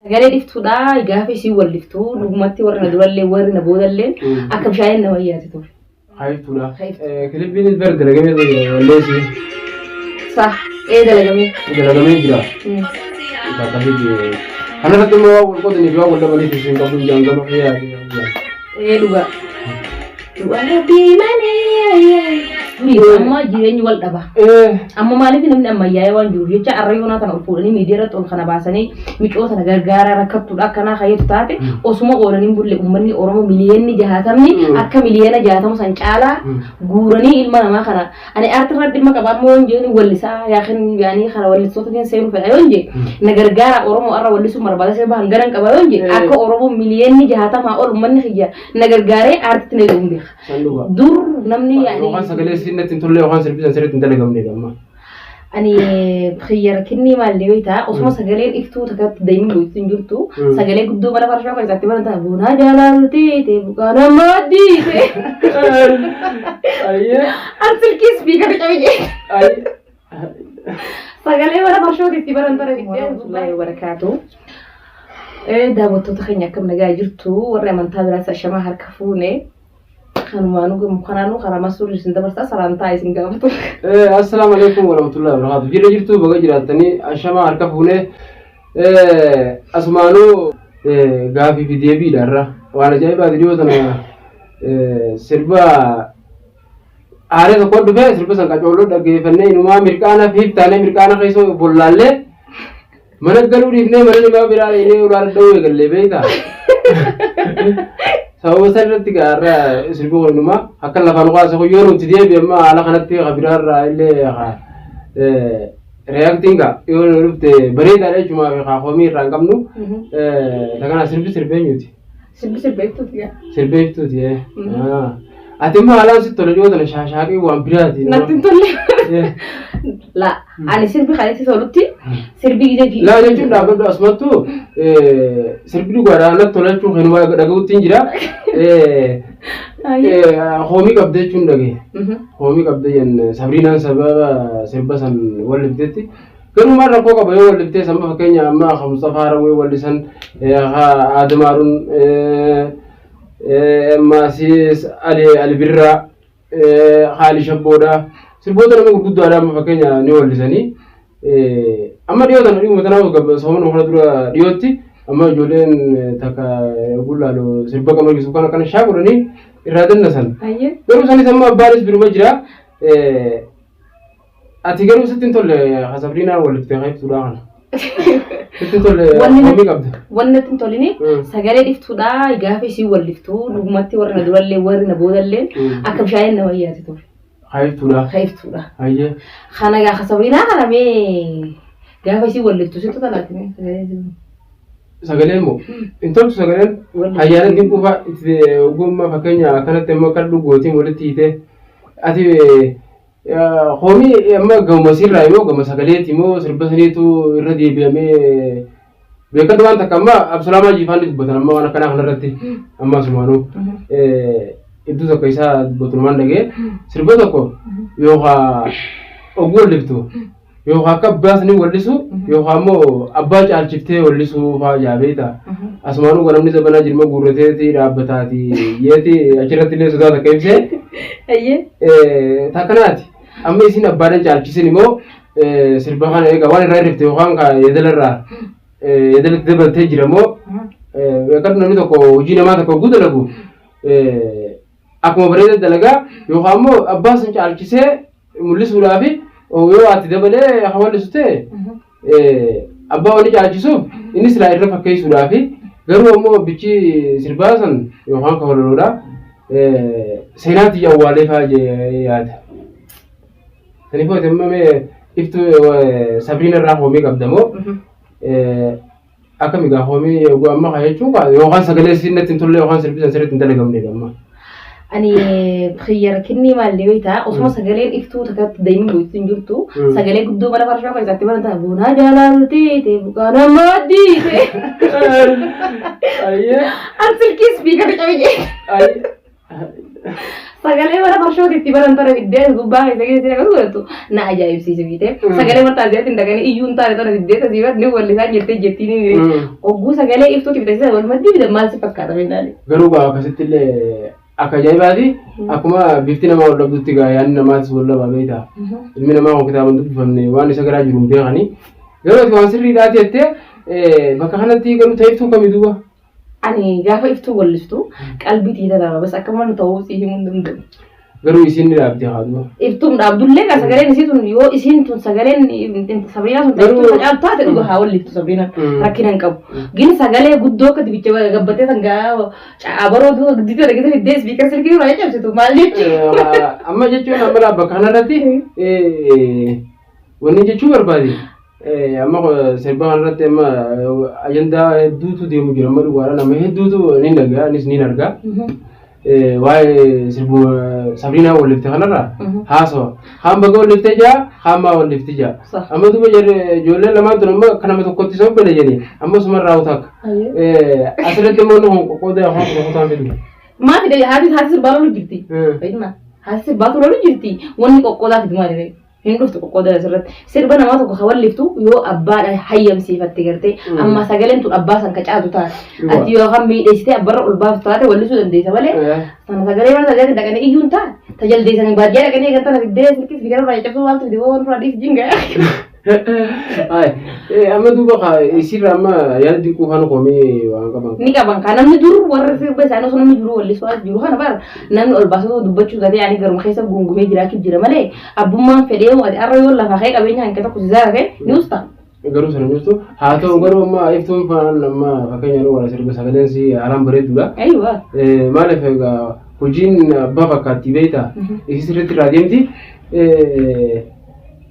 Sagalee dhiftuudha gaafa isiin walliftu dhugumatti warri na durallee warri na boodallee akka bishaaniin nama yaate ture. Haiftuudha. Haiftuu. Kilippiinis bar dalagamee jira walleessi. Sa ee dalagamee. Dalagamee jira. Akkasitti. Kanarratti immoo waan wal qoodanii fi waan wal dhabaniif isin qabdu jaan gama fayyaa. Ee dhugaa. Dhugaa rabbii malee. Durii amma jireenyi wal dhaba. Amma maaliif namni ammayyaa'ee waan jiruuf jecha arra yoonaa tana ol fuudhanii miidiyaa irratti ol kana baasanii micoo tana gargaaraa rakkattuudha akkanaa kayeetu taate osuma oolanii hin bulle uummanni Oromoo miliyoonni jahaatamni akka miliyoona 60 san caalaa guuranii ilma namaa kana ani aartii irra dhimma qaba amma yoon jeeni wallisaa yaakin yaanii kana wallistoota keessa seenuu fedha yoon jee na gargaara Oromoo arra wallisuun barbaada sirba hanganan qaba yoon jee akka Oromoo miliyoonni 60 ol uummanni kiyya na gargaaree aartitti na jedhuun beeka. San dhugaa. Dur namni yaani Yookaan sagalee siin natti hin tolle yookaan sirbi san sirriitti hin dalagamne amma. Ani kiyya rakkinni maalli beektaa osuma sagaleen iftuu takkatti deemuun gochuun hin jirtu sagalee guddoo mana farshoo keessatti mana ta'a bunaa jaalaltee ta'e buqaa nama diite. Ayyee. An silkii ispiikara cabe jee. Ayyee. Sagalee mana farshooti itti baran tara bittee. Warahmatullahi wabarakaatu. Daawwattoota keenya akkam nagaa jirtu warri amantaa biraas ashamaa harka fuune. Kanumaanuu kanaanuu karaa masuurri isin dabarsaa salaamtaa isin gaafatu. Assalaamu alaikum warahmatullahi wabarakatuh. Jirra jirtu baga jiraattanii ashamaa harka fuune asumaanuu gaafii fi deebiidha irra waan ajaa'ibaati dhiyoo tana sirba aaree tokko dhufe sirba san qacooloo dhaggeeffannee inumaa mirqaana fiif taanee mirqaana keessa bollaallee Mana galuu dhiifnee mana namaa biraa dhaqnee ulaa dhadha'uu eegallee beektaa? Sababa san irratti gaarra sirbi kun inuma akka lafaan kaase kun yoo nuti deebi amma haala kanatti ka biraarraa illee ka reaaktiin ka yoo nu dhufte bareedaadha jechumaa fi ka komii irraa hin qabnu. Ta kana sirbi sirbee nyuti. Sirbi sirba ibtuuti yaa. Sirbee ibtuuti ee. Ati immoo haalaan sitti tole dhiyoo tana shaashaaqii waan biraati. Natti hin tolle. La ani sirbi kan itti tolutti sirbi gizee fi. Laa jechuun dhaabbadhu asumattu sirbi dhugaadhaa natti tola jechuun kanuma dhaga'utti hin jira. Hoomii qabda jechuun dhagaye. Hoomii qabda jenne Sabriinaan sababa sirba san walliftetti. Garuu maal rakkoo qaba yoo walliftee amma fakkeenya amma ka Mustafaa Harawwee wallisan ka Aadam Haarun ammasis Ali Ali Birraa ka Ali Shabboodha sirboota nama gurguddaadha amma fakkeenya ni wallisanii amma dhiyoo tana dhiyuma tana soomana kana dura dhiyootti amma ijoolleen takka gullaalu sirba qamar Yusuf kana kana shaa godhanii irraa dannasan garuu sanis amma abbaanis biruma jira. Ati garuu sitti hin tolle ha Sabriinaa walitti haiftuudha kana. Sitti hin tolle Wanni komii qabda. Wanni natti hin toline sagalee dhiftuudha gaafa isiin walliftu dhugumatti warri na durallee warri na boodallee akka bishaaniin nama yaate ture. Haiftuudha. Haiftuudha. Hayyee. Kana gaafa Sabriinaa kana mee gaafa isiin walliftu sitti tolaati mee sagalee isiin. Sagaleen moo? Hin toltu sagaleen. Walliftu. Ayyaana dinquu fa'a itti ogummaa fakkeenya akkanatti immoo akka dhugootiin walitti hiitee ati Hoomii amma gama sirraa immoo gama sagaleeti immoo sirba saniitu irra deebi'amee beekadhu waan takka amma Absalaamaa Jiifaan ni dubbatan amma waan akkanaa kanarratti amma asumaanuu iddoo tokko isaa dubbatu numaan dhagee sirba tokko yookaan oguu walliftu yookaan akka abbaa sanii wallisu yookaan immoo abbaa caalchiftee wallisuu fa'aa jaabeeta. Asumaanuu kan namni zabanaa jirma guurrateeti dhaabbataati yeeti achirratti illee sodaa takka ibsee. Ayyee. Takkanaati. Amma isin abbaadhaan caalchisin immoo sirba kana egaa waan irraa hirrifte yookaan ka yedalarraa yedalatti dabaltee jira immoo beekadhu namni tokko hojii namaa tokko hogguu dalagu akkuma bareeda dalagaa yookaan immoo abbaa sun caalchisee mul'isuudhaaf yoo ati dabalee akka mul'isu ta'e abbaa wani caalchisuuf inni silaa irra fakkeessuudhaaf garuu ammoo bichi sirbaa san yookaan kafaloloodha seenaa tiyya awwaalee fa'aa jee yaada. Saniifuu ati amma mee iftu sabriina irraa hoomii qabda moo Akkami gaa hoomii yeroo amma kana jechuun kaa yookaan sagalee siin natti hin tolle yookaan sirbi san sirriitti hin dalagamne amma. Ani kiyya rakkinni maalli beektaa osuma sagaleen iftuu takkatti deemuun gochuun hin jirtu sagalee guddoo mana farshoo keessatti mana ta'a bunaa jaalaltee ta'e buqaa nama diite. Ayyee. An silkii ispiikara cabe jee. Ayyee. Sagalee mana farshooti itti baran tana fiddee gubbaa keessa keessatti akkas godhattu na ajaa'ibsiise fiitee. Sagalee mana taaziyaatti hin dhaqanii iyyuu hin taane tana fiddee tasii bar ni wallisaan jettee jettiin ogguu sagalee iftuuti bitasiisa wal maddii bitan maal si fakkaata minnaani. Garuu gaa akkasitti illee akka ajaa'ibaati akkuma bifti namaa wal dhabdutti gaa yaadni namaatis wal dhabaa beektaa. Ilmi namaa kun kitaaba hin dubbifamne waan isa garaa jiru hin beekani. Garuu ati waan sirriidhaati jettee bakka kanatti garuu ta'iftuu kami duuba. Ani gaafa iftuu wallistu qalbii tiyya tana bas akka malu ta'uu sii himuu hin danda'u. Garuu isiin ni dhaabdi haa duuba. Iftuun dhaabdullee gaa sagaleen isii tun yoo isiin tun sagaleen Sabriinaa sun Garuu- iftuu caaltu taate dhuga haa walliftu Sabriinaan rakkina hin qabu. Gin sagalee guddoo akka dibicha gabbatee san gaa abaroo duuba gudditee argite fiddee ispiikar silkii irraa cabsitu maal jechuudha. Amma jechuun amma bakka kanarratti wanni jechuu barbaade amma sirba kanarratti amma ajandaa hedduutu deemu jira amma dhugaadha nama hedduutu ni dhaga'a anis ni arga. Waa'ee sirbuma Sabriinaa wallifte kanarra haasawa. Kaan baga wallifte jaa kaan maa wallifte jaa. Amma duuba ijoolleen lamaan tun amma akka nama tokkotti isa obbole jedhee amma sumarraa utaaka. Asirratti immoo inni kun qoqqooda afaan tokko kutaan fidu. Maal fide haati sirbaa lolu jirti. Fayyinaa haati sirbaa lolu jirti wanni qoqqoodaa fidu maali? Hin dhuftu qoqqoodaa asirratti. Sirba namaa tokko ka walliftu yoo abbaadha hayyamsiifatte gartee amma sagaleen tun abbaa san ka caatu taate. Ati yookaan miidheessitee abbarra ol baaftu taate wallisuu dandeessa malee sana sagalee mana sagalee dhaqanii iyyuu hin taane. Tajaldeessanii baadiyyaa dhaqanii eegan tana fiddee silkis bikara irraa caccabsuu maaltu fide waan irraa dhiis jinga. Amma duuba isirra amma yaada dinquu faana koomee waan qaban. Ni qaban kan namni dur warra sirba isaanii osoo namni jiru wallisuu as jiru kana bara namni ol baasuu dubbachuu gatee ani garuma keessa gungumee jiraachuu jira malee abbummaan fedhee ati arra yoo lafa kee qabeenya hanqe tokko si zaarate ni usta. Garuu sana jirtu haa ta'u garuu amma iftuun faan amma fakkeenya yeroo wala sirba sagaleen si haalaan bareedduudha. Aywa. Maaliif egaa hojiin abbaa fakkaattii beektaa isii sirriitti irraa deemti.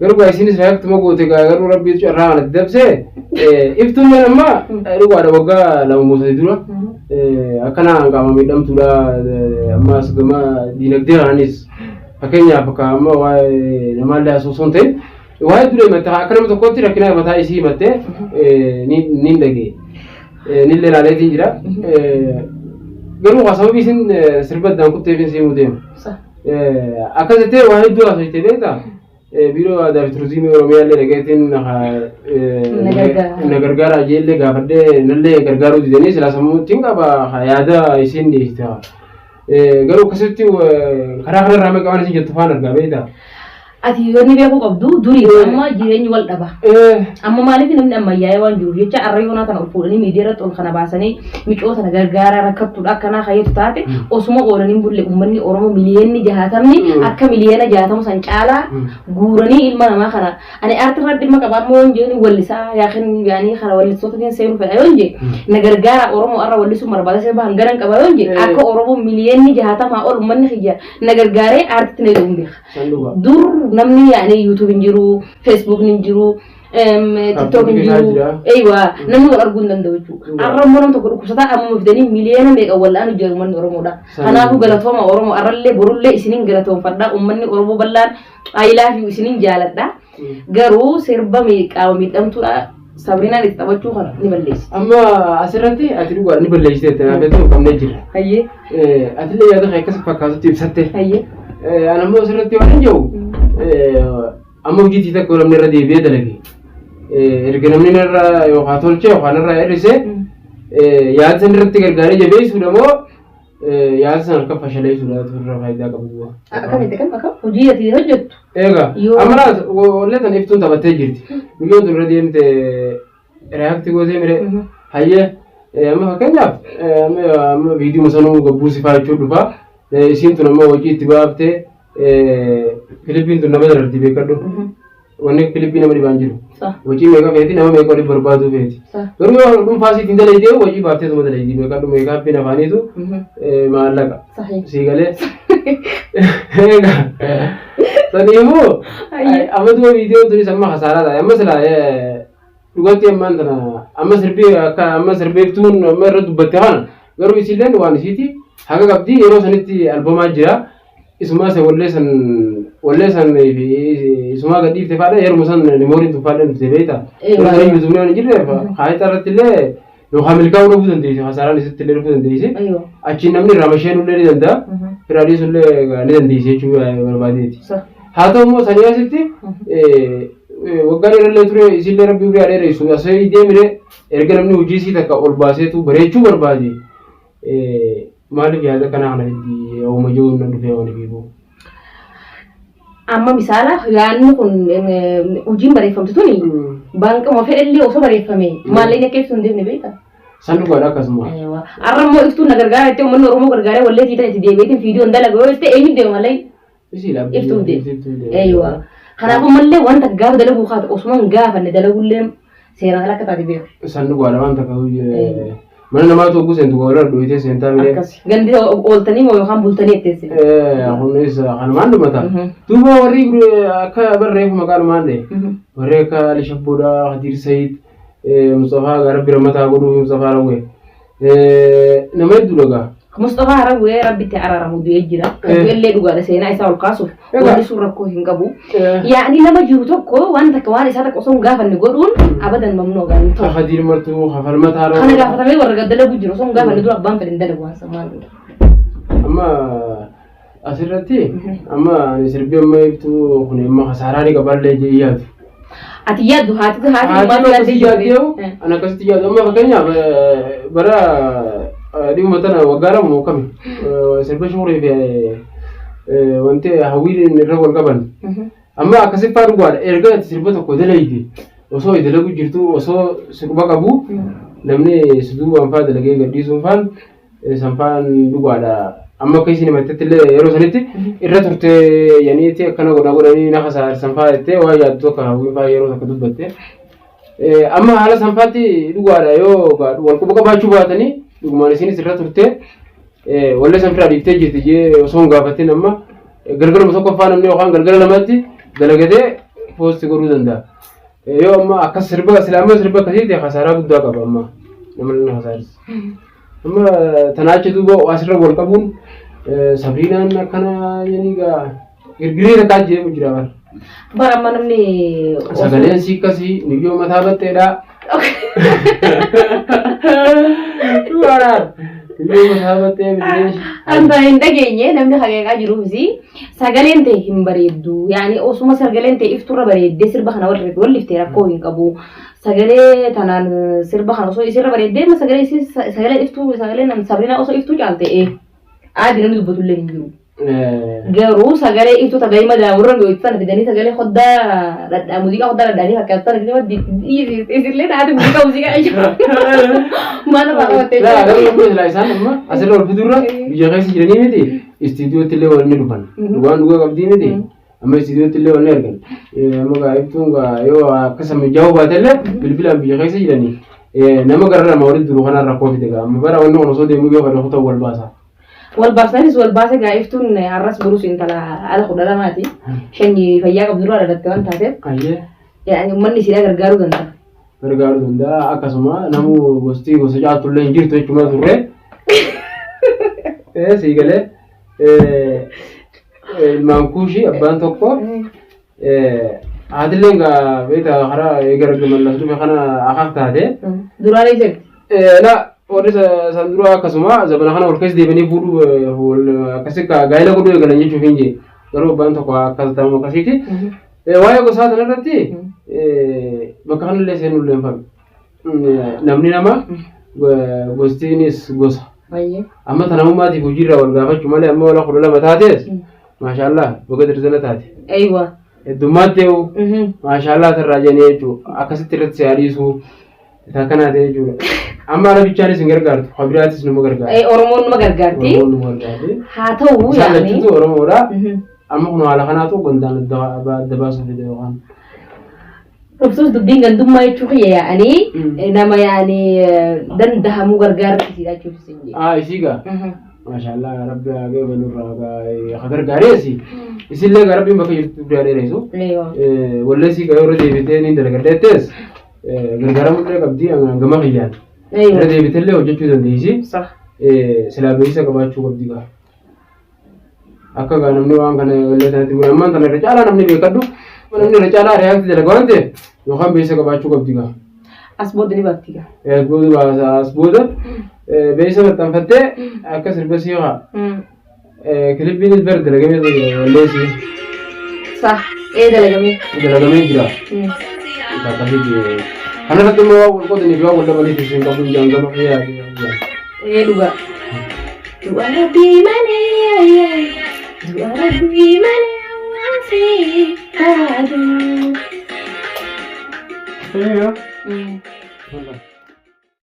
Garuu gaa isinis reaktuma goote gaa garuu rabbiitu carraa kanatti dabsee iftuun mana amma dhugaadha waggaa 2 moo 3 dura akkana qaama miidhamtuudha ammas gama diinagdee kanaanis fakkeenyaaf akka amma waa'ee namaallee asoo osoo hin ta'in waa'ee dura himatte akka nama tokkootti rakkina mataa isii himatte ni dhagee nillee ilaaleetiin jira. Garuu kaa sababii isin sirba addaan kutteefin siimuu deema. Akkas jettee waa hedduu haasofte beektaa? Biiroo Aadaa fi Turizimii Oromiyaa illee dhaqeetiin na gargaara jeellee gaafadhee nallee gargaaruu didanii silaa sammuutti hin qaba yaada isiin dhiyeessite. Garuu akkasitti karaa kanarraa meeqa waan isin jettu faan argaa beektaa? Ati wanni beekuu qabdu durii fi amma jireenyi wal dhaba. Amma maaliif namni ammayyaa'ee waan jiruuf jecha arra yoonaa tana ol fuudhanii miidiyaa irratti ol kana baasanii micoo tana gargaaraa rakkattuudha akkanaa kayyatu taate osuma oolanii hin bulle uummanni Oromoo miliyoonni 60 akka miliyoona 60 san caalaa guuranii ilma namaa kana ani aartii irraa dhimma qaba ammoo yoon jeeni wallisaa yaakin yaanii kana wallistoota keessa seenuu fedha yoon jee na gargaara Oromoo arra wallisuun barbaada sirba hanganan qaba yoon jee akka Oromoo miliyoonni 60 ol uummanni kiyya na gargaaree aartitti na jedhu beeka. San dhugaa. Dur namni yaani YouTube hin jiru, Facebook hin jiru, TikTok hin keessaa jiru. jira. Eeywa namni wal arguu hin danda'u jechuudha. Dhugaa. Har'a immoo namni tokko dhukkubsataa ammuma fidanii miliyoona meeqa wal'aanu jira uummanni Oromoodha. San Kanaafuu galatooma Oromoo har'allee borullee isinin galatoomfadha. Uummanni Oromoo bal'aan I love you isinin jaaladha. Garuu sirba qaama miidhamtuudha Sabrinaan itti taphachuu kana ni balleessi. Amma asirratti ati dhugaa ni balleessiteetta naaf jettee qabnee jirra. Hayyee. Atillee yaada kee akkas fakkaatutti ibsatte. Hayyee. Ani ammoo asirratti waan hin jiru amma hojiitii takka namni irra deebi'ee dalage. Erga namni irra yookaan tolchee yookaan irra hir'ise yaada san irratti gargaaree jabeessuudha moo Yaada sana harka fashaleessuudhaatu irra faayidaa qabu duuba. Akkamitti akkam akkam hojii ati hojjettu. Egaa Yoo- amma laata wallee tan iftuun taphattee jirti. Biyyoon tun irra deemte reaakti gootee mire hayyee amma fakkeenyaaf amma viidiyoo sanuu gabbuu si faachuu dhufa. Isiin tun amma hojii itti baaftee kilippiin tun nama dararti beekadhu. Wanni kilippii nama dhibaan jiru. Sa. Wacii meeqa feeti nama meeqa waliif barbaaduu feeti. Sa. Garuu yoo dhuunfaa isiitiin dalaydee wacii baaftee suma dalaydii beekadhu meekaappiin afaaniitu maallaqa. Sahii. Sii galee. Egaa saniifuu Hayyee. amma duuba viidiyoon tunis amma kasaaraa ta'a. Amma silaa dhugatti ammaan tana amma sirbii akka amma sirbeeftuun amma irra dubbatte kana garuu isiilleen waan isiiti haqa qabdi yeroo sanitti albamaa jira. Isumaa san wallee san wallee san fi isumaa gad dhiifte faadha yeruma san nimooriin tun faadha dhufte beekta. Ee, Yeroo waan- san yuutuubni waan hin jirre haayixa irratti illee Yookaan milkaa'uu dhabuu dandeessi kasaaraan isitti illee dhufuu dandeessi. Ayyoo. Achiin namni irraa masheenuu illee ni danda'a. Firaa dhiisuu illee ni dandeessi jechuu barbaadeeti. Sa. Haa ta'u immoo sanii asitti waggaa dheerallee ture isillee rabbi umrii haa dheeressu asii deemire erga namni hojii isii takka ol baaseetu bareechuu barbaade maaliif yaada kanaa kana fiddi ooma jiruun na dhufee waan fiigu. Amma misaala yaadni kun hojiin bareeffamtu tuni baanquma fedhallee osoo bareeffame maallaqni akka ibsu hin deemne beektaa? San dhugaadha akkasuma. Har'a immoo iftuun na gargaara jettee uummanni Oromoo gargaaree wallee tiitan itti deebi'eetiin fiidiyoon dalaga yoo jette eenyu deema malee Isiidha. iftuuf deema. Eeywa. Kanaafuu mallee wanta gaafa dalaguu kaate osuma hin gaafanne dalaguullee seeraan ala akka taate beeku. San dhugaadha waan takka mana namaatu hogguu seentu warra dhoyitee seentaa milee. Akkas. Gandi ooltanii moo yookaan bultanii jetteessi. Kunis kanumaan dhumata. Duuba warri akka barreeffu maqaanumaan dhee. Warri akka Ali Shabboodhaa, Khadiir Sayid, Mustafaa gara bira mataa godhuu Mustafaa Rawwee. Nama hedduu dhagaa. Mustafaa Harawwee rabbitti araaramu du'ee jira. Kan du'ellee dhugaadha seenaa isaa ol kaasuuf. Wanni sun rakkoo hin qabu. Yaa'ni nama jiru tokko waan takka waan isaa takka osoo hin gaafanne godhuun abadan mamnuu agaan hin ta'u. Khadiir Martuu, Kafalmataa Kana Rawwee. gaafatamee warra gad dalagu jiru osoo hin gaafanne dura abbaan fedhe hin dalagu waan san maal godha. Amma asirratti amma ani sirbi amma ibtuu kun amma kasaaraa ni qaballee jee yaadu. Ati yaaddu haati haati Haati maal akkasii yaaddee yaaddeewu jirti? ani akkasitti yaadu amma fakkeenyaaf bara dhiyuma tana waggaa 2 moo kami sirba shuurii fi wanti hawwiin irra wal qaban. Amma akkasitti faa dhugaadha erga ati sirba tokko dalayde osoo dalagu jirtu osoo si quba qabu namni si duubaan faa dalagee gadhiisuun faan sanfaan dhugaadha. Amma akka isin himattetti illee yeroo sanitti irra turte yaniitti akkana godha godhanii na kasaarsan faa jettee waa yaaddu akka hawwiin faa yeroo takka dubbatte. Amma haala sanfaatti dhugaadha yoo wal quba qabaachuu baatanii dhugumaan isinis irra turte wallee san firaa dhiiftee jirti jee osoo hin gaafatin amma galgaluma tokkoffaa namni yookaan galgala lamatti dalagatee poosti godhuu danda'a. Yoo amma akkas sirba sila amma sirba akkasii ta'e kasaaraa guddaa qaba amma nama nama kasaarsa. Amma tanaa achi duuba asirra wal qabuun Sabriinaan akkana jedhanii gaa girgirii takkaa jeemu jira bara. Bara amma namni Sagaleen sii akkasii niyyoo mataa baxxeedha. Dhugaadhaan niyyoo mataa baxxee bidiree. Anta hin dhageenye namni haqeeqaa jiruufis sagaleen ta'e hin bareeddu. Yaani osuma sagaleen ta'e ifturra bareeddee sirba kana warri wallifte rakkoo hin qabu. Sagalee tanaan sirba kana osoo isirra bareeddee amma sagalee isii sagalee iftuu sagalee nam Sabriinaa osoo iftuu caalte ee aadi namni dubbatu illee hin jiru. Garuu sagalee iftuu ta daa'ima daawurra mi'ooytu tana fidanii sagalee hoddaa dhadhaa muuziqaa hoddaa dhadhaanii fakkaatu tana fidanii isillee taate muuziqaa muuziqaa jechuudha. Maal irraa qabattee Laa garuu amma silaa isaan amma asirra ol fidurra biyya keessa jiranii miti istiidiyootti illee wal ni dhufan. Dhugaan dhugaa qabdii miti. Amma istiidiyootti illee wal ni argan. Amma gaa ibtuun gaa yoo akkasa mijaa'uu baate illee bilbilaan biyya keessa jiranii nama gara lama walitti duru kanaan rakkoo fide gaa amma bara wanni kun osoo deemuu yoo fedhe kutaa wal baasa. Wal baasanis wal baase gaa iftuun har'as borus intala ala 12ti. Shanyii fayyaa qabdu irraa dhalatte waan taateef Ayyee. yaani uummanni isiidhaa gargaaruu danda'a. Gargaaruu danda'a akkasuma namuu gosti gosa caaltu illee hin jirtu jechuudha turre. Sii galee ilmaan kuushii abbaan tokko haatilleen gaa beektaa karaa eega rabbi mallas dhufe kana akaak taate. Duraan eessatti? La warri san dura akkasuma zabana kana ol keessa deemanii fuudhuu akkasi gaa'ela godhuu eegalan jechuuf hin jee garuu abbaan tokko akkas ta'u akkasiiti. Waa'ee gosaa kanarratti bakka kanallee seenuu illee hin falu. Namni nama gostiinis gosa. Amma ta namummaatiif hojiirraa wal gaafachuu malee amma wala 12 taates maashaallah baga dirzana taate. Eeywa. Heddummaatti ta'u maashaallah tarraa jedhanii jechuudha. Akkasitti irratti si adiisuu akkanaa ta'e jechuudha. Amma ala bichaanis hin gargaartu habiraatis numa gargaarti. Oromoon numa gargaarti. Oromoon numa gargaarti. Haa ta'u Isaan yaani. lachuutu Oromoodha. Amma kun haala kanaatu gandaan adda baasuuf fide yookaan. Dhuftus dubbiin gandummaa jechuu kiyya yaa'anii nama yaa'anii dandahamuu gargaartisiidha jechuuf isin jedhe. Ah, isii gaa. Maashaallah rabbi haa gabalu irraa haa gargaareesi. Isillee gaa rabbiin bakka jirtu biraa dheeressu. Walleessii gaa yeroo deebitee ni dalagadheettees gargaaramullee qabdii gama kiyyaan. Irra deebitellee hojjechuu dandeessi. Silaa beeksisa qabaachuu qabdi gaa. Akka gaa namni waan kana wallee sanatti gura ammaan tana irra caalaa namni beekadhu namni irra caalaa react dalaga waan ta'eef yookaan beeksisa qabaachuu qabdi gaa. As booda ni baafti gaa. As booda baasa as booda beeksisa maxxanfattee akka sirba sii haa. Kilippiinis bar dalagamee jira walleessi Sah ee dalagamee. Dalagamee jira. Akkasitti kanarratti immoo waan wal qoodaniif waan wal dhabaniif isin qabu hin gama fayyaa. Ee dhugaa. Du'a rabbii malee du'a rabbii malee hawaasi baadu. Eeyyoo.